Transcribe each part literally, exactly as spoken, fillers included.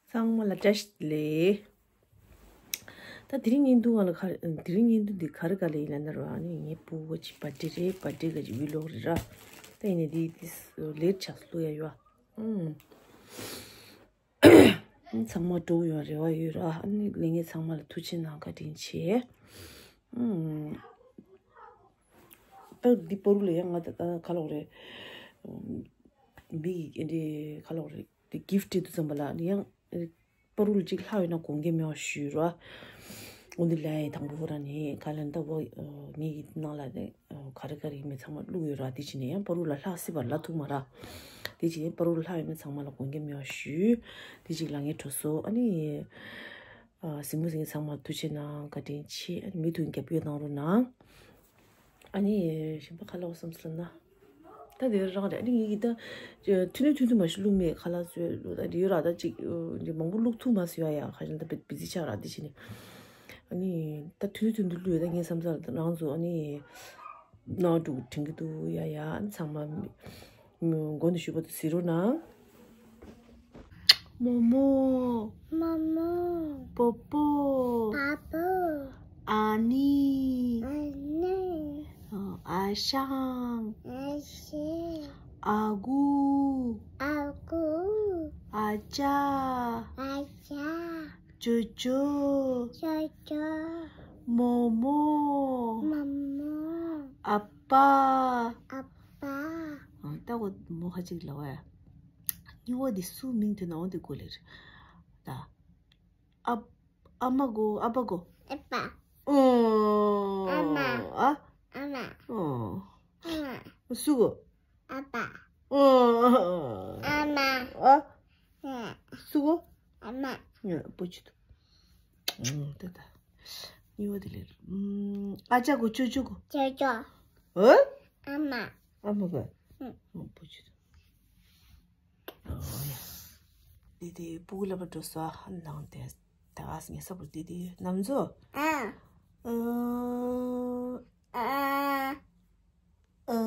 ཚང་མ་ལ་བཀྲ་ཤིས་བདེ་ལེགས། ད་དེ་རིང་བརྙན་ཐུང་ང་ལ་ག་དེ་རིང་བརྙན་ཐུང་འདི་ག་རེ་ག་ལ་ཡིན་ལབ་ན་ར། ཨ་ནི་ངའི་སྤུ་གུ་ཅིག་བར་ཐི་ཌེ་རེད། བར་ཐི་ཌེ་ག་ཅིག་བི་ལོག་རེད་ར། ད་ཡིན་ནའི་འདི་འདི་ལེ་ཊི་ཆགས་སུ་ལུས་ཡ་ཡོད། ཨང་། ཚང་མ་འགྲོ་ཡོང་རེ་བ་ཡོད་ར། ཨ་ནི་ལས་ངན་ཚང་མ་ལ་ཐུགས་རྗེ་གནང་། བཀའ་དྲིན་ཆེ། ཨང་། ད་འདི་པ་རུ་ལ་ཡང་ང་ད་ད་ག་ལོག་རེད། མི་ཡི་འདི་ག་ལོག་རེད། འདི་གིཕ་ཊི་སྤྲད་དུས་ཙམ་པ་ལ་ནི་ཡང་པ་རུ་ལ་ཅིག་ལྷག་ཡོད་ན་དགོངས་འགལ་མེད་པ་ཞུས་ར། འོ་འདི་ལ་ཡི་དང་པོ་ཁོ་ར་ནི་ག་ལ་འདི་བོ་ངེད་ཀྱི་ནང་ལ་ནི་ག་རེ་ག་རེ་ཡིན་མིན་ཚང་མ་བླུགས་ཡོད་ར། དེ་བྱས་ནས་ཡང་པ་རུ་ལ་ལྷག་སྲིད་པ་ལ་ཐུག་མ་ར། དེ་བྱས་ནས་པ་རུ་ལ་ལྷག་ཡོད་མེད་ཚང་མ་ལ་དགོངས་འགལ་མེད་པ་ཞུས། དེ་ཅིག་ལ་ངས་འགྲོ་སོང་། ཨ་ནི་གཟིགས་མོ་གཟིགས་མཁན་ཚང་མ་ཐུགས་རྗེ་གནང་། བཀའ་དྲིན་ཆེ། ཨ་ནི་མིག་ཏོ་རྒྱབ་སྐྱོར་གནང་རོགས་གནང་། ཨ་ནི་གཞན་པ་ག་ལབ་བསམ་སོང་ན། ད་དེ་རང་རེད། ཨ་ནི་ངེད་ཀྱི་ད་ཐུང་ཐུང་ཐུང་ཐུང་མ་ཞིག་བླུགས་མེད། ཁ་ལག་ཚོས་བླུགས་ད་འདི་ཡོད་ར། ད་ཅིག་འདི་མང་པོ་བླུགས་ཐུབ་མ་སོང་ཡ། ཡ་ཁ་ཤས་ད་བི་ཛི་ཆགས་ར། དེ་བྱས་ནས་ཨ་ནི་ད་ཐུང་ཐུང་ཐུང་ཐུང་བླུགས་ཡོད། ད་ངས་བསམ་ས་ལ་ད་རང་ཚོ་ཨ་ནི་ནང་འགྲོ་དྲན་གྱི་འདུག་ཡ། ཡ་ཨ་ནི་ཚང་མ་མགོ་ནས་མཇུག་བར་དུ་གཟིགས་རོགས་གནང་། རྨོ་མོ། རྨོ་མོ། པོ་པོ། པ་པོ། ཨ་ནི། ཨ་ནི། ཨ་ཞང་། ཨ་ཞང་། ཨ་ཁུ། ཨ་ཁུ། ཨ་ཅག་ཨ་ཅག་ཅོ་ཅོ། ཅོ་ཅོ། རྨོ་མོ། རྨོ་མོ། ཨ་ཕ། ཨ་ཕ། ཨ་ད་འོ་མོ་ཧ་ཅིག་ལ་བ་ཡ། སྨྱུ་བ་འདི་སུ་མིང་དེ་ན་འོ་འདི་གོ་ལེར། ད། ཨ། ཨ་མ་གོ། ཨ་ཕ་གོ། ཨ་ཕ། ཨོ། ཨ་མ། ཨ། ཨ་མ། ཨོ། ཨ་མ། སུ་གོ། ཨ་ཕ། ཨོ། ཨ་མ། ཨ། ཨ། སུ་གོ། ཨ་མ། ཨ་པོ་ཆུ་ཏུ། ཨོ་ད་ད། སྨྱུ་བ་དེ་ལེར། ཨ་ཅག་གོ། ཅོ་ཅོ་གོ། ཅོ་ཅོ། ཨོ། ཨ་མ། ཨ་མ་གོ། ཨོ་པོ་ཆུ་ཏུ། འདི་དེ་སྤུ་གུ་ལ་བ་འགྲོ་ས་ནང་དེ་ད་ངས་ས་བུ་འདི་དེ་ནམ་ཚོ། ཨ། ཨ། ཨ། ཨ།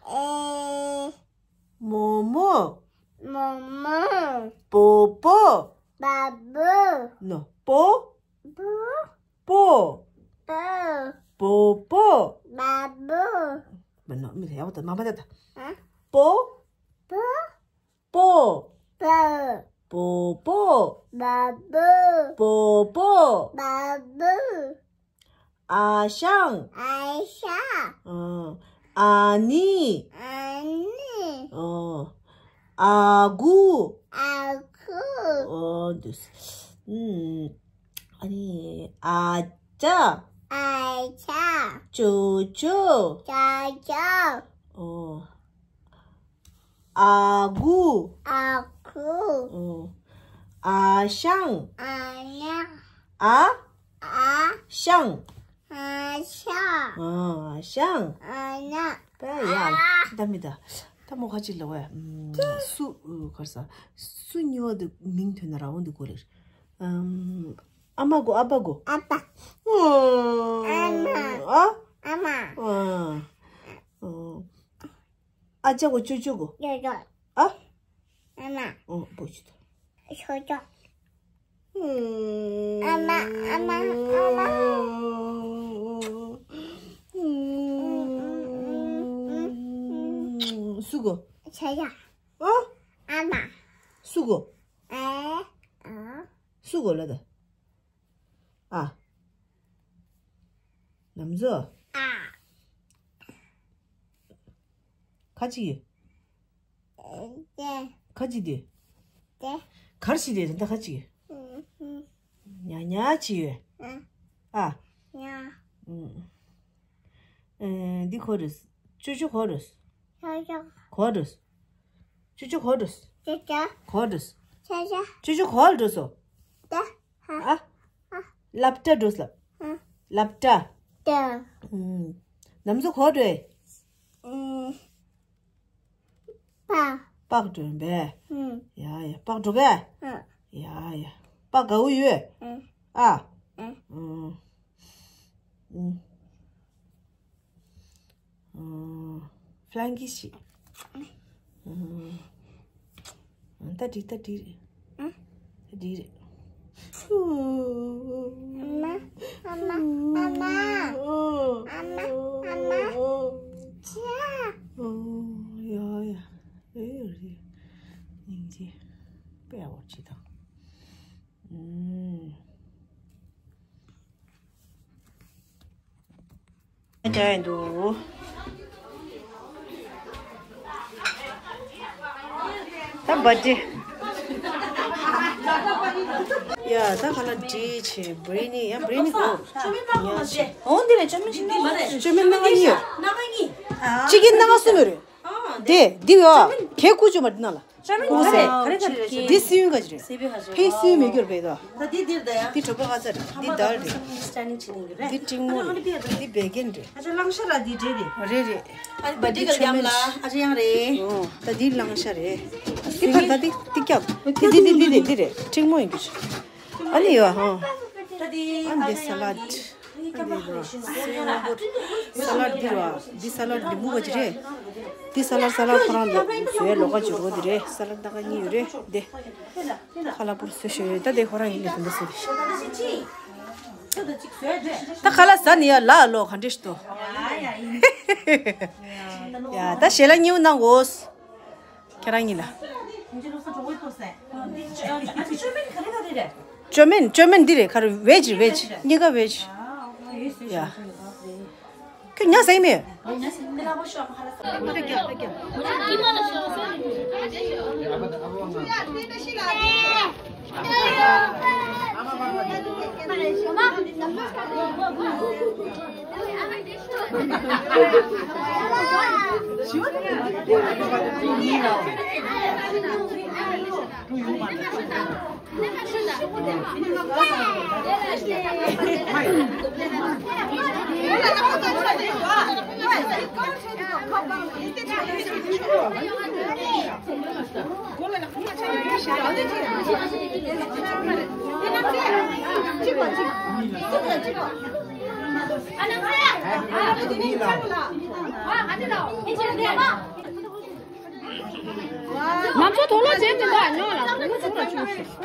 ཨེ། རྨོ་མོ། རྨོ་མོ། པོ་པོ། པ་པོ། ནོ། པོ། པོ། པོ། པོ། པོ་པོ། པ་པོ། མ་ནོ་མི་ལ་ཡག་པོ་ད་མ་མ་ད་ད། ཨ། པོ། པོ། པོ། པོ་པོ། པ་པོ། པོ་པོ། པ་པོ། ཨ་ཞང་། ཨ་ཞང་། ཨ། ཨ་ནི། ཨ་ནི། ཨ། ཨ་ཁུ། ཨ་ཁུ། ཨོ་འདུག་ཨ་ནི་ཨ་ཅག་ཨ་ཅག་ཅོ་ཅོ། ཅོ་ཅོ། ཨོ། ཨ་ཁུ། ཨ་ཁུ། ཨོ། ཨ་ཞང་། ཨ་ཞང་། ཨ། ཨ་ཞང་། ཨ་ཞང་། ཨ་ཞང་། ཨ་ཞང་། ད་ཡ། ད་མི་ད། ད་མོ་ཁ་ཅིག་ལ་བས། སུ། གར་ས། སུ་ཉོ་དུ་མིང་ཐོན་ན་ར་འོང་དུ་གོ་རེར། ཨམ། ཨ་མ་གོ། ཨ་ཕ་གོ། ཨ་ཕ། ཨོ། ཨ་མ། ཨ། ཨ་མ། ཨོ། ཨ་ཅག་གོ། ཅོ་ཅོ་གོ། ཅོ་ཅོ། ཨ། ཨ་མ། ཨོ་པོ་ཅི་ད། ཅོ་ཅོ། ཨ་མ། ཨ་མ། ཨ་མ། སུ་གོ། ཅོ་ཅོ། ཨ། ཨ་མ། སུ་གོ། ཨ། ཨ། སུ་གོ་ལ་ད། ཨ། ནམ་ཚོ། ཨ། ཁ་ཅིག་ཡོད། ཏེ། ཁ་ཅིག་དེ། ཏེ། གར་ཞིག་དེ་ད་ཁ་ཅིག་ཡོད། ཨུ་ཨུ། ཉ་ཉ་ཅིག་ཡོད། ཨ། ཨ། ཉ། ཨུ། ཨེ། འདི་གོ་རེད། ཅོ་ཅོ་གོ་རེད། ཅོ་ཅོ། གོ་རེད། ཅོ་ཅོ་གོ་རེད། ཅོ་ཅོ། གོ་རེད། ཅོ་ཅོ། ཅོ་ཅོ་གོ་རེད་སོ། ད། ཨ། ཨ། སློབ་གྲྭ་འགྲོ་སླབ། ཨ། སློབ་གྲྭ། ད། ཨུམ། ནམ་ཚོ་གོ་འགྲོ། ཨུམ། པ། པག་འགྲོ་ཡིན་པས། ཨུམ། ཡ་ཡ། པག་འགྲོ་གས། ཨ། ཡ་ཡ། པག་དགའ་བོ་ཡོད། ཨུམ། ཨ། ཨ། ཨུམ། ཨུམ། ཨུམ། ཧྥ་ལན་ཀི་ཞིག་ཨུམ། ད་འགྲིག་ད་འགྲིག་ཨ། འདི་རེད། ཨ་མ། ཨ་མ། ཨ་མ། ཨ་མ། ཨ་མ། ཅི། ཨོ། ཡ་ཡ། ཨེ་རེད། སྙིང་རྗེ། དཔེ་ཡག་པོ་བྱེད་དང་། ཨུམ། ཅག་ཡིན་འདུག་ད་བར་ཐི་ཌེ། ཡ་ད་ག་ལ་འདྲི་ཆེ་བྷི་རི་ནི་ཡ་བྷི་རི་ནི་གོ། ཉ་ཆེ། འོ་འདི་ལས་ཅོ་མིན་ཅི་འདི་མ་རེད། ཅོ་མིན་སྣ་ཁ་གཉིས་ཡོད། སྣ་ཁ་གཉིས། གཅིག་གི་སྣ་ཁ་གསུམ་ཡོད་རེད། དེ་འདི་ཡོད། གད་སྐུ་ཅོ་མ་འདི་ན་ལ། ཅོ་མིན་ག་རེ་ག་རེ་ག་རེ་རེད། འདི་སེ་ཡུན་ག་ཅི་རེད། སེ་བི་ཧ་ཅོ། ཕའི་སེ་ཡུན་མེད་རྒྱུར་བས་དོ། ད་འདི་འདིར་ད་ཡ། འདི་གྲོད་པ་ཧ་ཚ་རེད། འདི་དར་རེད། འདི་ཀྲིང་མོ་རེད། འདི་བད་ཀན་རེད། ཨ་ཅག་གླང་ཤ་ར་འདི་འདྲེ་རེད། རེད་རེད། ཨ་འདི་བ་འདི་ག་ལ་ཡམ་ལ་ཨ་ཅག་ཡང་རེད། ཨོ། ད་འདི་གླང་ཤ་རེད། འདི་ཕར་ད་འདི་འདི་སྐྱབས། འདི་འདི་འདི་འདི་འདི་རེད། ཀྲིང་མོ་ཡིན་རྒྱུ། ཨ་ནི་ཡོད་ཧང་། ཨ་འདི་ས་ལད། ཨ་འདི་ར། སེ་ཡོང་པོ། ས་ལད་འདི་ར། འདི་ས་ལད་འདི་མུ་ག་ཅི་རེད། འདི་ས་ལད་ས་ལད་ཁོ་རང་ལ་བཟོས་ལོགས་ཀ་ཅིག་རོ་འདི་རེད། ས་ལད་སྣ་ཁ་གཉིས་ཡོད་རེད་འདི། ཁ་ལག་པོར་བཟོས་ཤོད་ཡོད། ད་འདི་ཁོ་རང་ཡིན་ནས་དེ་འདྲ་བཟོས་རེད། ད་ཁ་ལག་ཟ་ནི་ཡ་ལ་ལོ་ག་འདྲས་ཤི་ཏོ། ཡ་ད་ཞལ་ལག་གཉིས་པོ་གནང་གོ། ཁྱེད་རང་གཉིས་ལ། ཅོ་མིན་ཅོ་མིན་འདི་རེད། ག་རེ་བེ་ཇི་རེད། བེ་ཇི་གཉིས་ཀ་བེ་ཇི། ཡ། ཁྱོད་ཉ་ཟ་ཡི་མེད། ང་ཚོ་དོ་ལོ་བྱེད་མི་འདུག་ཨ་ཉོ་ལ་དོ་ལོ་ཚུར་ལ་བཅུག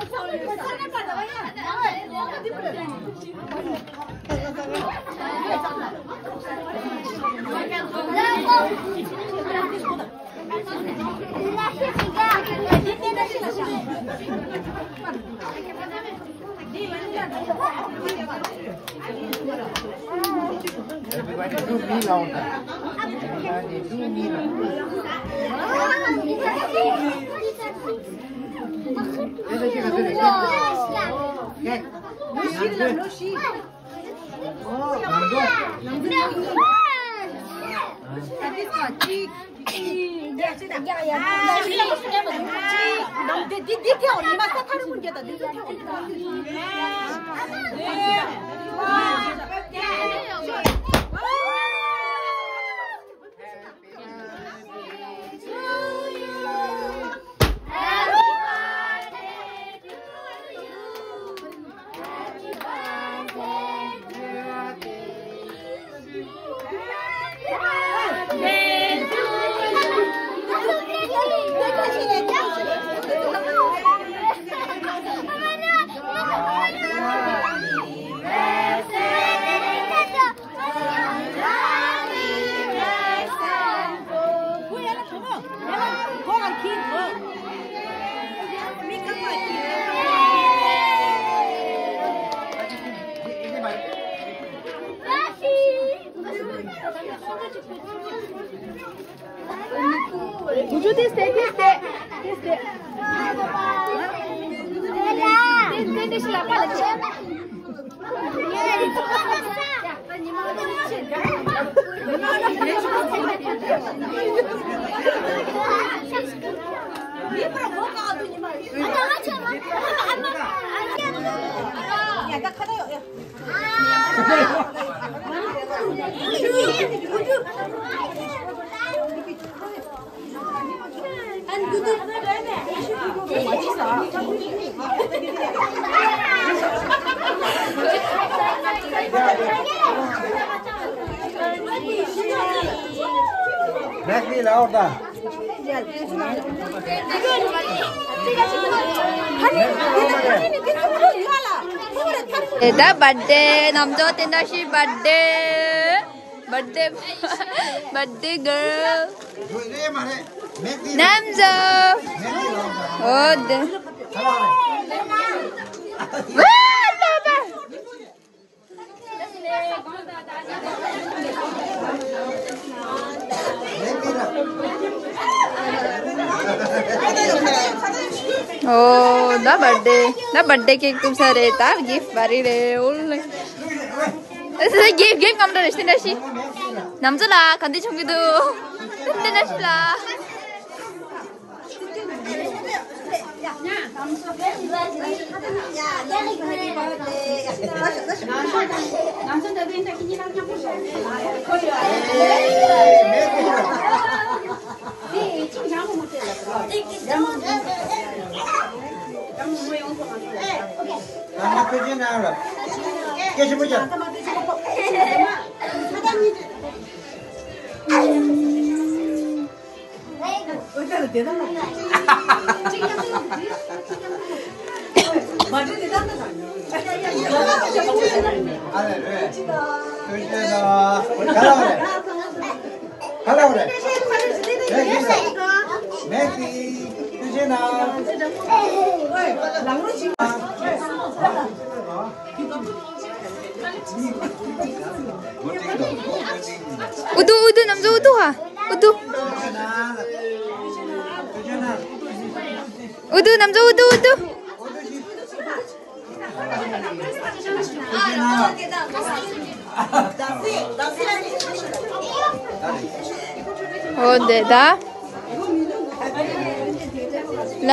Everybody do me loud. Everybody do me loud. Okay. Make me louder. ད་བར་ཌེ། ནམ་ཛོ་དེ་འདྲ་ཞིག་བར་ཌེ། བར་ཌེ། བར་ཌེ་གརལ། ནམ་ཛོ། ཨོ་དེ། ཝེ་ལོ་པ། ཨོ་ད་བར་ཌེ། ད་བར་ཌེ་ཀེག་གཏུབ་ས་རེད། ད་གི་ཕཊ་བ་རི་རེད། ཨོ་ལེ། ཨེ་སི་གི་ཕཊ་གི་ཕཊ་ངམ་ར་རེ་སྟེ་འདྲ་ཞིག་ནམ་ཛོ་ལ་ག་འདི་ཆུང་གི་འདུག་སྟེ་འདྲ་ཞིག་ལ། ཨུ་ཐུ། ཨུ་ཐུ། ནམ་ཛོ་ཨུ་ཐུ་ཧ། ཨུ་ཐུ། ཨུ་ཐུ། ནམ་ཛོ་ཨུ་ཐུ། ཨུ་ཐུ། ཨོ་དེ་ད་ལ།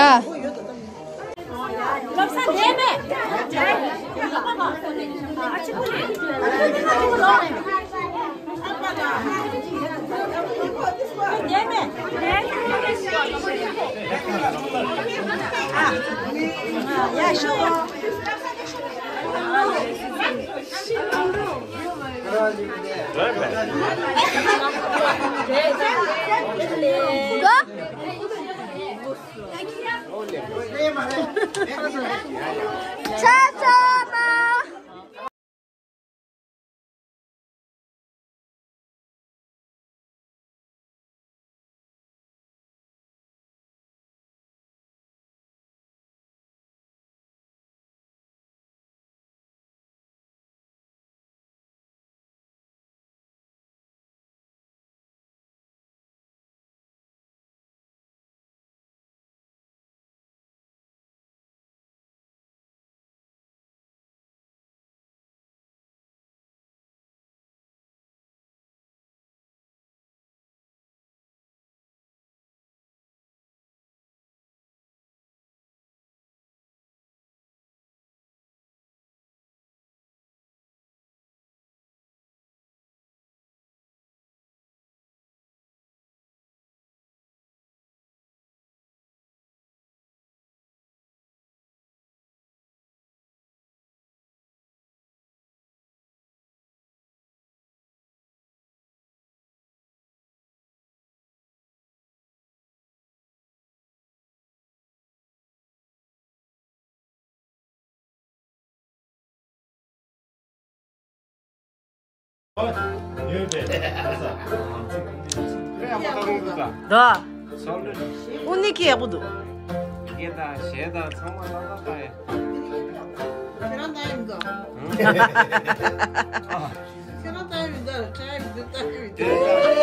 ད། ཨུ་ནི་ཁྱི་ཡག་པོ་འདུག་ཁྱི་དང་གཞས་དང་ཚང་མ་ལ་ལ་ལྟ་ཡ། ཁྱེད་རང་ལྟ་ཡིན་ག་ཁྱེད་རང་ལྟ་ཡིན་ག་ཁྱེད་རང་ལྟ་ཡིན་ག་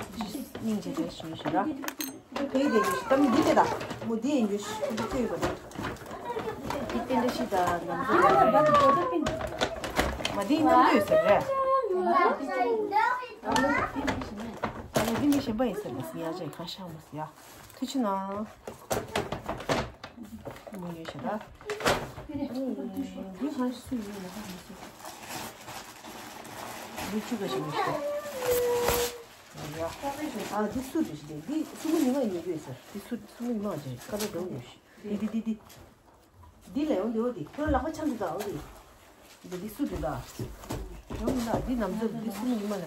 སྙིང་རྗེ་རེ་ཞུ་ཞུ་ར། དེ་དེ་ཡོད་ཤི་ད་མི་འདི་དེ་ད་མོ་འདི་ཡིན་ཡོད་ཤི་འདི་ཚོ་ཡོད་པ་དང་། འདི་རྟེན་འབྲེལ་ཤི་ད་ལམ་འགྲོ་ཡོད་པ་དང་། འདི་རྣམ་འགྱུར་ཟེར་རེད། ཨ་ནི་འདི་མི་གཞན་པ་ཡིན་ཟེར་ལ་ཡ་ཅག་གང་ཤག་མ་ཟེར་ཡ། ཐུགས་རྗེ་གནང་། མོ་ཡོད་ཤག་ར། ཨ་ནི་འདི་གང་སུ་ཡིན་ན་ཧ་མ་ཟེར། འདི་ཆུ་ག་ཞིག་མི་ཤེས། ཡ། ཨ་འདི་སུ་རེད་ཤག་འདི་སྲུ་མོ་ཉི་མ་ཡིན་ཡོད་ཟེར། འདི་སུ་སྲུ་མོ་ཉི་མ་ཅིག་ཁ་ལོ་འགྲོ་ཡོད་ཤག་འདི་འདི་འདི་འདི། འདི་ལས་འོང་འདི་འོ་འདི་ཁྱོད་ལག་པ་འཆང་འདི་དང་འོ་འདི། འདི་འདི་སུ་འདི་དང་། འོ་འདི་ན་འདི་ནམ་ཚོད་འདི་སུ་མི་ཉི་མ་ལ།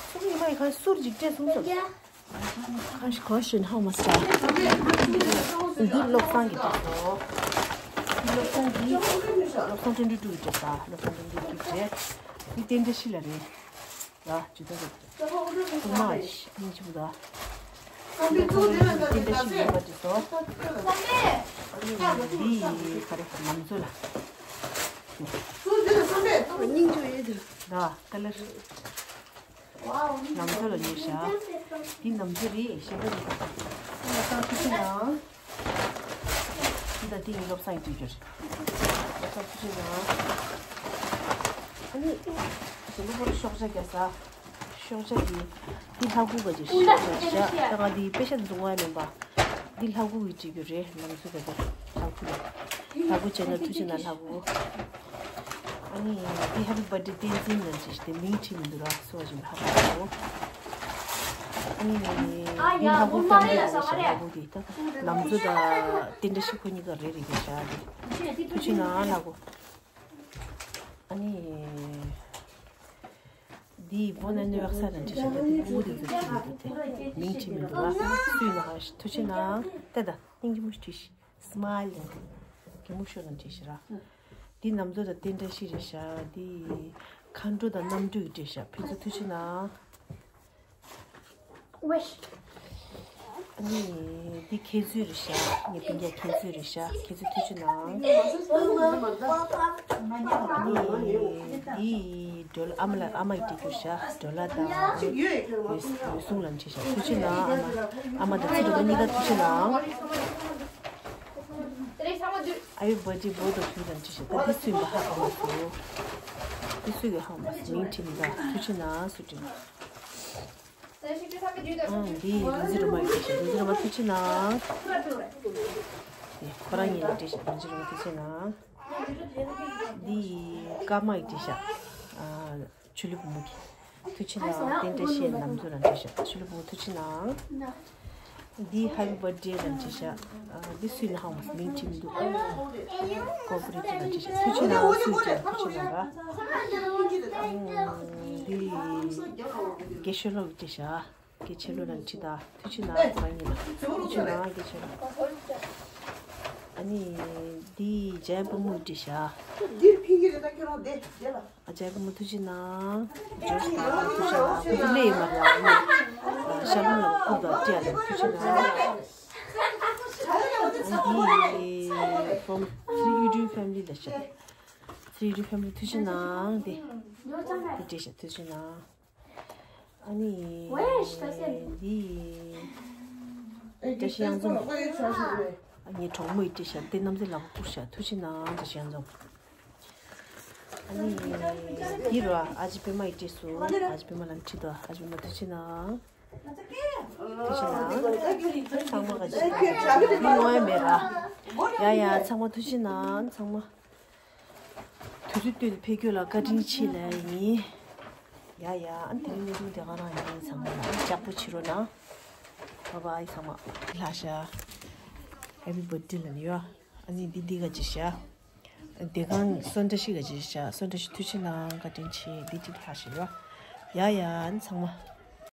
སུ་མི་ཉི་མ་ཡི་ཁ་སུར་ཅིག་སྤྲད་སོང་ཚོད། ཁ་ཤི་ཁོ་ཤིན་ཧོ་མ་སྟ། འདི་བློ་བཟང་གི་སྤྲད་སོང་། འདི་བློ་བཟང་འདི་བློ་བཟང་ཀྲུང་ཀྲུང་ཀྲུང་གི་སྤྲད་ས་བློ་བཟང་ཀྲུང་ཀྲུང་གི་སྤྲད། འདི་རྟེན་འབྲེལ་ཤི་ལ་རེད། ཡ་ཇུ་ད་རེད། ཨུ་མ་ཨ་ཅི་སྙིང་རྗེ་པོ་ད། བསམ་པའི་གཙོ་བོ་དེ་ལ་ད་ད་ད་ད་ད། བསམ་པའི། འདི་ག་རེ་ལམ་བཟོ་ལ། གཙོ་བོ་དེ་ལ་བསམ་པའི་གཙོ་བོ། སྙིང་རྗེ་པོ་ཡོད་དེ། ད་ཀ་ལར། ལམ་བཟོ་ལ་ཉོས་ཤག་འདི་ལམ་བཟོ་རེད་ཞེས་པ་རེད། ད་ད་ཐུགས་རྗེ་གནང་། འདི་ད་འདི་ཡིན་བློ་བཟང་ཡིན་དུས་གྱུར། ད་ཐུགས་རྗེ་གནང་། ཨ་ནི། གཞན་པ་ཁོ་རང་ཤོག་བྱ་རྒྱག་ས། ཤོག་བྱ་འདི། འདི་ལྷ་སྐུ་ག་ཅིག་ཤོག་བྱ་ཞག་ད་ང་འདི་དཔེ་ཤ་འཛུགས་པ་མིན་པ། འདི་ལྷ་སྐུ་གི་བྲིས་རྒྱུ་རེད་ལམ་བཟོ་ད་ད་ལྷ་སྐུ་ལ། ལྷ་སྐུ་བྱས་ན་ཐུགས་རྗེ་གནང་ལྷ་སྐུ། ཨ་ནི་འདི་ཧེ་པི་བར་ཌེ་བསྟན་འཛིན་ལ་ཅིག་དེ་མིང་བྲིས་མི་འདུག་ར་སོ་བཞིན་ཧ་གོ། ཨ་ནི་འདི་ལྷ་སྐུ་ཕེ་མི་ལི་ལ་ཞེས་ལྷ་སྐུ་འདི་ད་ལམ་བཟོ་ད་རྟེན་འབྲེལ་ཤི་ཁོ་གཉིས་ཀ་རེད་རེད་ཀྱི་ཞག་འདི། ཐུགས་རྗེ་གནང་ལྷ་སྐུ། ཨ་ནི། འདི་བོ་ན་ནི་བག་ས་དང་འདྲི་ཞག་ད་འདི་སྐུ་འདི་ཚོ་ཁྱི་མི་འདུག་དེ་མིང་བྲིས་མི་འདུག་ར་སུས་ན་ཧ་ཐུགས་རྗེ་གནང་ད་ད་སྙིང་རྗེ་མོ་ཞིག་བྲིས་ཤིག་སི་མ་ལིང་། གད་མོ་ཤོར་ལ་འདྲེས་ཤི་ར། འདི་ནམ་ཚོད་ད་རྟེན་འབྲེལ་ཤི་རེད་ཤག་འདི་མཁའ་འགྲོ་དང་གནམ་གྲུ་ཡི་འདྲེས་ཤག་ཕན་ཚུན་ཐུགས་རྗེ་གནང་། ཨ་ནི་འདི་ཁྱེད་ཚོའི་རེད་ཤག་ངའི་སྤུན་ཀྱག་ཁྱེད་ཚོའི་རེད་ཤག་ཁྱེད་ཚོ་ཐུགས་རྗེ་གནང་། ཨ་ནི་འདི་སྒྲོལ་ཨ་མ་ལ་ཨ་མ་ཡི་འདྲེས་གྱུར་ཤག་སྒྲོལ་ལ་དང་འོད་སྲུང་ལ་འདྲེས་ཤག་ཐུགས་རྗེ་གནང་། ཨ་མ་ཨ་མ་དང་ཚེ་སྒྲོལ་མ་གཉིས་ཀ་ཐུགས་རྗེ་གནང་། ཨ་ཡོ་བ་ཇི་བོ་དོ་ཐུའི་དང་ཅི་ཤ་ད་འདི་སུ་ཡིན་པ་ཧ་གོ་མ་སོང་། འདི་སུ་ཡིན་ཧ་གོ་མ་སོང་། མིང་བྲིས་མི་འདུག་ཐུགས་རྗེ་གནང་སུ་བྲིས་མ། ཨང་འདི་རིན་ཆེན་སྒྲོལ་མ་ཡིན་ཤ་རིན་ཆེན་སྒྲོལ་མ་ཐུགས་རྗེ་གནང་། འདི་ཁོ་རང་ཉིད་ལ་བྲིས་ཤ་རིན་ཆེན་སྒྲོལ་མ་ཐུགས་རྗེ་གནང་། འདི་ཀརྨ་ཡིས་བྲིས་ཤག་ཨ། ཆུ་ལུ་བུ་མོ་གི། ཐུགས་རྗེ་གནང་། རྟེན་འབྲེལ་ཤི་ནམ་ཚོད་ལ་འདྲེས་ཤག་ཆུ་ལུ་བུ་མོ་ཐུགས་རྗེ་གནང་། འདི་ཧེ་པི་བར་ཌེ་ལ་འདྲེས་ཤག་ཨ། འདི་སུའི་ན་ཧང་མ་མིང་བྲིས་མི་འདུག་ཀོ་པི་རེ་ཊི་ལ་འདྲེས་ཤག་ཐུགས་རྗེ་གནང་། སུའི་ཅན་ཐུགས་རྗེ་གནང་ར། འདི་དགེ་ཤོ་ལོ་གི་འདྲེས་ཤག་དགེ་ཆེ་ལོ་ལ་འདྲེས་ད། ཐུགས་རྗེ་གནང་། ཁོ་རང་ཉིད་ལ་ཐུགས་རྗེ་གནང་། དགེ་ཆེ་ལོ། ཨ་ནི་འདི་འཇའ་བུ་མོ་འདྲེས་ཤག་འདིར་ཕིང་གི་རེད། ད་ཁྱོད་རང་བསྡད་བསྡད་ལ། ཨ་ཅག་གི་མོ་ཐུགས་རྗེ་གནང་། ཇོ་ཤི་ཐུགས་རྗེ་གནང་། ཁོ་ཚོ་ལས་ཡོད་མ་རེད་ལ། ཨ་ནི་ཤར་ལྷོ་ལ་བཀུར་དང་སྤྲད་ལ་ཐུགས་རྗེ་གནང་། འདི་from three eighty family ལ་ཤར། three eighty family ཐུགས་རྗེ་གནང་། འདི་འདི་འདྲེས་ཤག་ཐུགས་རྗེ་གནང་། ཨ་ནི་འདི་བཀྲ་ཤིས་གཡང་འཛོམས། ངའི་གྲོགས་མོ་ཡིས་སྤྲད་ཤག་དེ་རྣམ་ཚེ་ལག་པ་བསྐུར་ཤག་ཐུགས་རྗེ་གནང་། བཀྲ་ཤིས་གཡང་འཛོམས། ཨ་ནི་འདི་རུ་ཨ་ཅེ་པད་མ་ཡིས་སྤྲད་སོང་། ཨ་ཅེ་པད་མ་ལ་ཁྲིད་དོ། ཨ་ཅེ་པད་མ་ཐུགས་རྗེ་གནང་། ཐུགས་རྗེ་གནང་། ཚང་མ་ག་ཅི་མི་ངོ་ཡ་མེད་ར། ཡ་ཡ་ཚང་མ་ཐུགས་རྗེ་གནང་། ཚང་མ་དུས་ཚོད་བཏོན་ནས་ཕེབས་རྒྱུ་ལ་བཀའ་དྲིན་ཆེ་ལབ་ཡིན། ཡ་ཡ་ཨ་ནི་དེ་རིང་གནས་ཚུལ་དེ་ག་རང་ཡིན། ཚང་མ་ལ་ཨ་ནི་ལྕགས་པོ་བྱེད་རོགས་གནང་། བྷའི་བྷའི་ཚང་མ། ལྷ་ཤ། ཧེ་པི་བར་ཐི་ཌེ་ལ་ནི་ཡོ། ཨ་ནི་འདི་འདི་ག་ཅི་ཤ། དེ་གང་སོན་བཀྲ་ཤིས་ག་ཅི་ཤ། སོན་བཀྲ་ཤིས་ཐུགས་རྗེ་གནང་། བཀའ་དྲིན་ཆེ། འདི་གཅིག་ལྷ་ཤ་ཡོ། ཡ་ཡ་ཨ་ནི་ཚང་མ།